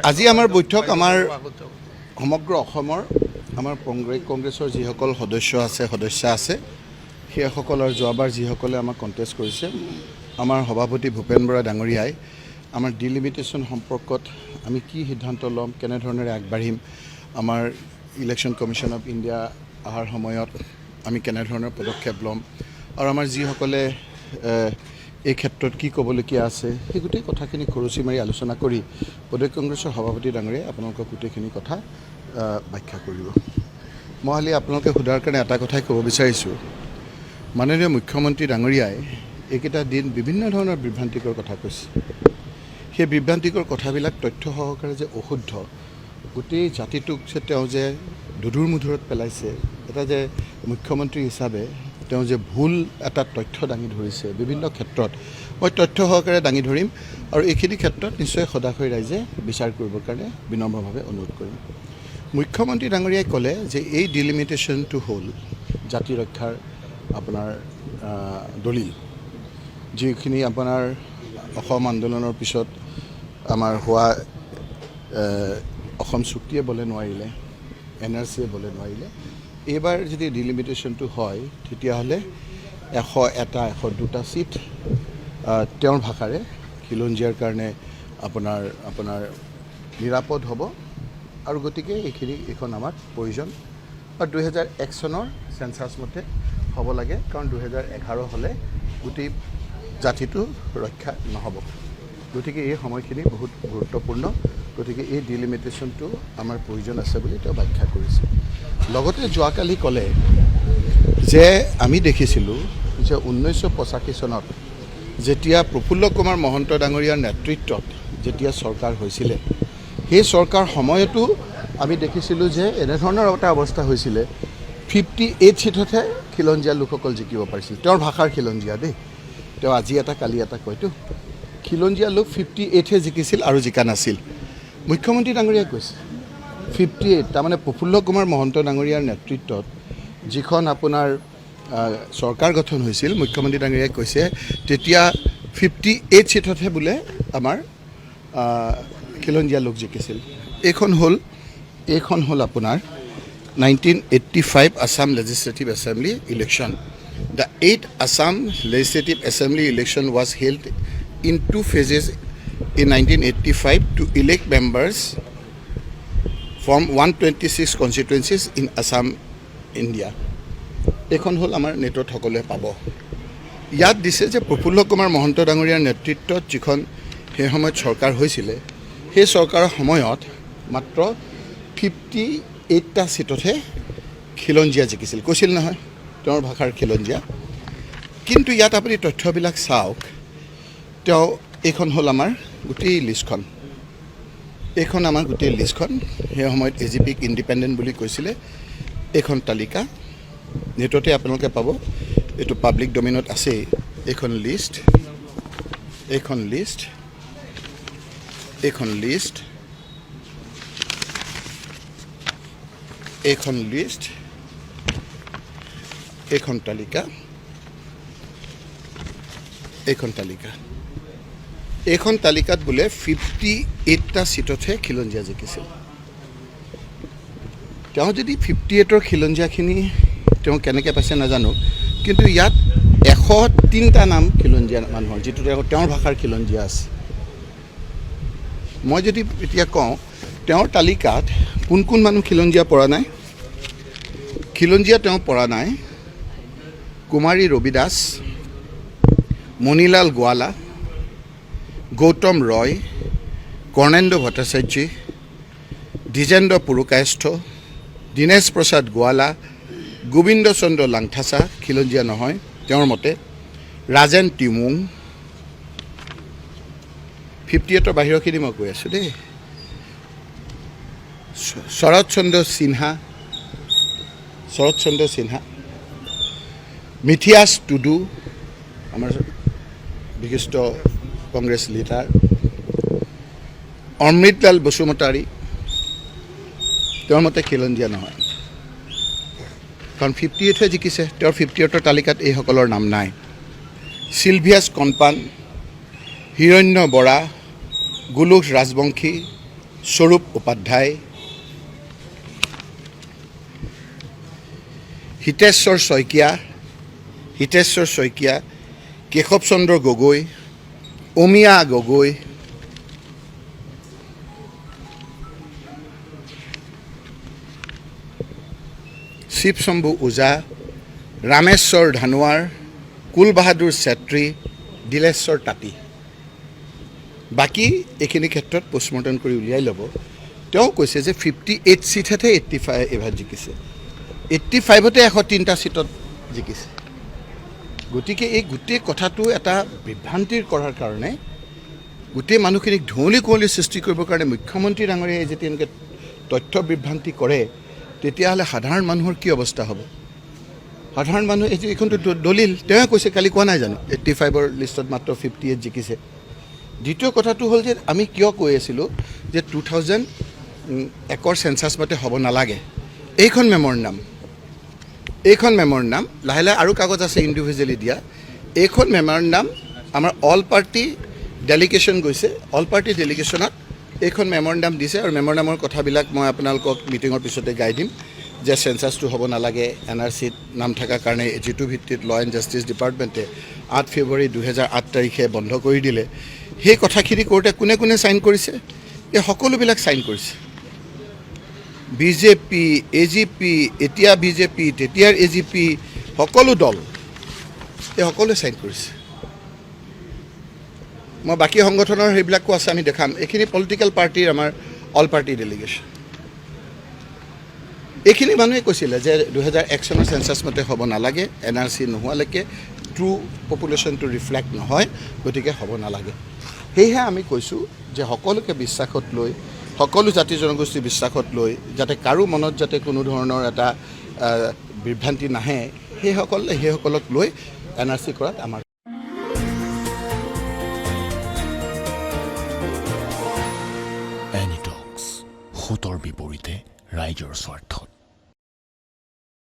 আজি আমাৰ বৈঠক আমাৰ সমগ্ৰ অসমৰ আমাৰ কংগ্ৰেছৰ যিসকল সদস্য আছে, সদস্যা আছে, সেইসকলৰ যোৱাবাৰ যিসকলে আমাক কণ্টেষ্ট কৰিছে, আমাৰ সভাপতি ভূপেন বৰা ডাঙৰীয়াই আমাৰ ডিলিমিটেশ্যন সম্পৰ্কত আমি কি সিদ্ধান্ত ল'ম, কেনেধৰণেৰে আগবাঢ়িম, আমাৰ ইলেকশ্যন কমিশ্যন অফ ইণ্ডিয়া অহাৰ সময়ত আমি কেনেধৰণৰ পদক্ষেপ ল'ম আৰু আমাৰ যিসকলে এই ক্ষেত্ৰত কি ক'বলগীয়া আছে, সেই গোটেই কথাখিনি খৰচি মাৰি আলোচনা কৰি প্ৰদেশ কংগ্ৰেছৰ সভাপতি ডাঙৰীয়াই আপোনালোকক গোটেইখিনি কথা ব্যাখ্যা কৰিব। মই খালি আপোনালোকে সোধাৰ কাৰণে এটা কথাই ক'ব বিচাৰিছোঁ। মাননীয় মুখ্যমন্ত্ৰী ডাঙৰীয়াই এইকেইটা দিন বিভিন্ন ধৰণৰ বিভ্ৰান্তিকৰ কথা কৈছে। সেই বিভ্ৰান্তিকৰ কথাবিলাক তথ্য সহকাৰে যে অশুদ্ধ, গোটেই জাতিটোক যে তেওঁ যে দুধুৰ মুধুৰত পেলাইছে, এটা যে মুখ্যমন্ত্ৰী হিচাপে তেওঁ যে ভুল এটা তথ্য দাঙি ধৰিছে বিভিন্ন ক্ষেত্ৰত, মই তথ্য সহকাৰে দাঙি ধৰিম আৰু এইখিনি ক্ষেত্ৰত নিশ্চয় সদাশয় ৰাইজে বিচাৰ কৰিবৰ কাৰণে বিনম্ৰভাৱে অনুৰোধ কৰিম। মুখ্যমন্ত্ৰী ডাঙৰীয়াই ক'লে যে এই ডিলিমিটেশ্যনটো হ'ল জাতি ৰক্ষাৰ আপোনাৰ দলিল, যিখিনি আপোনাৰ অসম আন্দোলনৰ পিছত আমাৰ হোৱা অসম চুক্তিয়ে বলে নোৱাৰিলে, এনআৰচিয়ে বলে নোৱাৰিলে, এইবাৰ যদি ডিলিমিটেশ্যনটো হয়, তেতিয়াহ'লে 101টা, 102টা ছিট তেওঁৰ ভাষাৰে খিলঞ্জীয়াৰ কাৰণে আপোনাৰ আপোনাৰ নিৰাপদ হ'ব আৰু গতিকে এইখিনি এইখন আমাক প্ৰয়োজন আৰু 2001 চনৰ চেঞ্চাছ মতে হ'ব লাগে, কাৰণ 2011 হ'লে গোটেই জাতিটো ৰক্ষা নহ'ব। গতিকে এই সময়খিনি বহুত গুৰুত্বপূৰ্ণ। গতিকে এই ডিলিমিটেশ্যনটো আমাৰ প্ৰয়োজন আছে বুলি তেওঁ ব্যাখ্যা কৰিছে। লগতে যোৱাকালি ক'লে যে আমি দেখিছিলোঁ যে 1985 চনত যেতিয়া প্ৰফুল্ল কুমাৰ মহন্ত ডাঙৰীয়াৰ নেতৃত্বত যেতিয়া চৰকাৰ হৈছিলে, সেই চৰকাৰ সময়তো আমি দেখিছিলোঁ যে এনেধৰণৰ এটা অৱস্থা হৈছিলে, 58 ছিটতহে খিলঞ্জীয়া লোকসকল জিকিব পাৰিছিল। তেওঁৰ ভাষাৰ খিলঞ্জীয়া দেই, তেওঁ আজি এটা কালি এটা কয়তো। খিলঞ্জীয়া লোক 58হে জিকিছিল আৰু জিকা নাছিল। মুখ্যমন্ত্ৰী ডাঙৰীয়াই কৈছে 58, তাৰমানে প্ৰফুল্ল কুমাৰ মহন্ত ডাঙৰীয়াৰ নেতৃত্বত যিখন আপোনাৰ চৰকাৰ গঠন হৈছিল, মুখ্যমন্ত্ৰী ডাঙৰীয়াই কৈছে তেতিয়া 58 ছিটতহে বোলে আমাৰ খিলঞ্জীয়া লোক জিকিছিল। এইখন হ'ল আপোনাৰ 1985 Assam Legislative Assembly election. The eighth Assam Legislative Assembly election was held in two phases in 1985 to elect members from 126 constituencies in Assam, India. এইখন হ'ল আমাৰ নেটত সকলোৱে পাব। ইয়াত দিছে যে প্ৰফুল্ল কুমাৰ মহন্ত ডাঙৰীয়াৰ নেতৃত্বত যিখন সেই সময়ত চৰকাৰ হৈছিলে, সেই চৰকাৰৰ সময়ত মাত্ৰ 58টা ছিটতহে খিলঞ্জীয়া জিকিছিল। কৈছিল নহয় তেওঁৰ ভাষাৰ খিলঞ্জীয়া। কিন্তু ইয়াত আপুনি তথ্যবিলাক চাওক। তেওঁ এইখন হ'ল আমাৰ গোটেই লিষ্টখন, এইখন আমাৰ গোটেই লিষ্টখন। সেই সময়ত এজিপিক ইণ্ডিপেণ্ডেণ্ট বুলি কৈছিলে। এইখন তালিকা নেটতে আপোনালোকে পাব, এইটো পাব্লিক ডমিনত আছেই। এইখন লিষ্ট, এইখন লিষ্ট, এইখন লিষ্ট, এইখন লিষ্ট, এইখন তালিকা, এইখন তালিকা। এইখন তালিকাত বোলে 58টা ছিটতহে খিলঞ্জীয়া জিকিছিল। তেওঁ যদি 58ৰ খিলঞ্জীয়াখিনি তেওঁ কেনেকৈ পাইছে নাজানো, কিন্তু ইয়াত 103টা নাম খিলঞ্জীয়া মানুহৰ, যিটো তেওঁৰ ভাষাৰ খিলঞ্জীয়া আছে। মই যদি এতিয়া কওঁ তেওঁৰ তালিকাত কোন কোন মানুহ খিলঞ্জীয়া পৰা নাই, খিলঞ্জীয়া তেওঁ পৰা নাই কুমাৰী ৰবিদাস, মণিলাল গোৱালা, গৌতম ৰয়, কৰ্ণেন্দ্ৰ ভট্টাচাৰ্য, দ্বিজেন্দ্ৰ পুৰকায়স্থ, দীনেশ প্ৰসাদ গোৱালা, গোবিন্দ চন্দ্ৰ লাংথাচা খিলঞ্জীয়া নহয় তেওঁৰ মতে, ৰাজেন তিমুং। 58ৰ বাহিৰৰখিনি মই কৈ আছোঁ দেই। শৰৎ চন্দ্ৰ সিনহা, শৰৎ চন্দ্ৰ সিনহা, মিথিয়াছ টুডু, আমাৰ বিশিষ্ট কংগ্ৰেছ লিডাৰ, অমৃতলাল বসুমতাৰী, তেওঁৰ মতে খিলঞ্জীয়া নহয়, কাৰণ 58হে জিকিছে, তেওঁৰ 58ৰ তালিকাত এইসকলৰ নাম নাই। চিলভিয়াছ কনপান, হিৰণ্য বৰা, গোলোক ৰাজবংশী, স্বৰূপ উপাধ্যায়, হিতেশ্বৰ শইকীয়া, হিতেশ্বৰ শইকীয়া, কেশৱ চন্দ্ৰ গগৈ, অমিয়া গগৈ, শিৱশম্ভু ওজা, ৰামেশ্বৰ ধানোৱাৰ, কুল বাহাদুৰ চেত্ৰী, দিলেশ্বৰ তাঁতী। বাকী এইখিনি ক্ষেত্ৰত পষ্টমৰ্টম কৰি উলিয়াই ল'ব। তেওঁ কৈছে যে 58 ছিটতহে 85 এইবাৰ জিকিছে, 85তে 103টা ছিটত জিকিছে। গতিকে এই গোটেই কথাটো এটা বিভ্ৰান্তিৰ কৰাৰ কাৰণে, গোটেই মানুহখিনিক ধুঁৱলি কুঁৱলী সৃষ্টি কৰিবৰ কাৰণে মুখ্যমন্ত্ৰী ডাঙৰীয়াই যেতিয়া এনেকৈ তথ্য বিভ্ৰান্তি কৰে, তেতিয়াহ'লে সাধাৰণ মানুহৰ কি অৱস্থা হ'ব? সাধাৰণ মানুহ এইটো এইখনতো দলিল, তেওঁৱে কৈছে, কালি কোৱা নাই জানো 85ৰ লিষ্টত মাত্ৰ 58 জিকিছে। দ্বিতীয় কথাটো হ'ল যে আমি কিয় কৈ আছিলোঁ যে 2001ৰ চেঞ্চাছ মতে হ'ব নালাগে। এইখন মেমৰেণ্ডাম, এইখন মেমৰেণ্ডাম, লাহে লাহে আৰু কাগজ আছে ইণ্ডিভিজুৱেলি দিয়া। এইখন মেমৰেণ্ডাম আমাৰ অল পাৰ্টি ডেলিগেশ্যন গৈছে, অল পাৰ্টি ডেলিগেশ্যনত এইখন মেমৰেণ্ডাম দিছে। আৰু মেমৰেণ্ডামৰ কথাবিলাক মই আপোনালোকক মিটিঙৰ পিছতে গাই দিম যে চেঞ্চাছটো হ'ব নালাগে, এনআৰচিত নাম থকাৰ কাৰণে যিটো ভিত্তিত ল এণ্ড জাষ্টিছ ডিপাৰ্টমেণ্টে 8 ফেব্ৰুৱাৰী 2008 তাৰিখে বন্ধ কৰি দিলে, সেই কথাখিনি কৰোঁতে কোনে কোনে চাইন কৰিছে? এই সকলোবিলাক চাইন কৰিছে, বিজেপি, এজিপি, এতিয়া বিজেপি, তেতিয়াৰ এজিপি, সকলো দল, এই সকলোৱে চাইন কৰিছে। মই বাকী সংগঠনৰ সেইবিলাকো আছে, আমি দেখাম। এইখিনি পলিটিকেল পাৰ্টিৰ আমাৰ অল পাৰ্টি ডেলিগেশ্যন। এইখিনি মানুহে কৈছিলে যে 2001 চনৰ চেঞ্চাছ মতে হ'ব নালাগে, এনআৰচি নোহোৱালৈকে ট্ৰু পপুলেশ্যনটো ৰিফ্লেক্ট নহয়, গতিকে হ'ব নালাগে। সেয়েহে আমি কৈছোঁ যে সকলোকে বিশ্বাসত লৈ, সকলো জাতি জনগোষ্ঠী বিশ্বাসত লৈ, যাতে কাৰো মনত যাতে কোনো ধৰণৰ এটা বিভ্ৰান্তি নাহে, সেইসকলক লৈ এনআৰচি কৰাত আমাৰ এনিটক্স, সোঁতৰ বিপৰীতে ৰাইজৰ স্বাৰ্থত।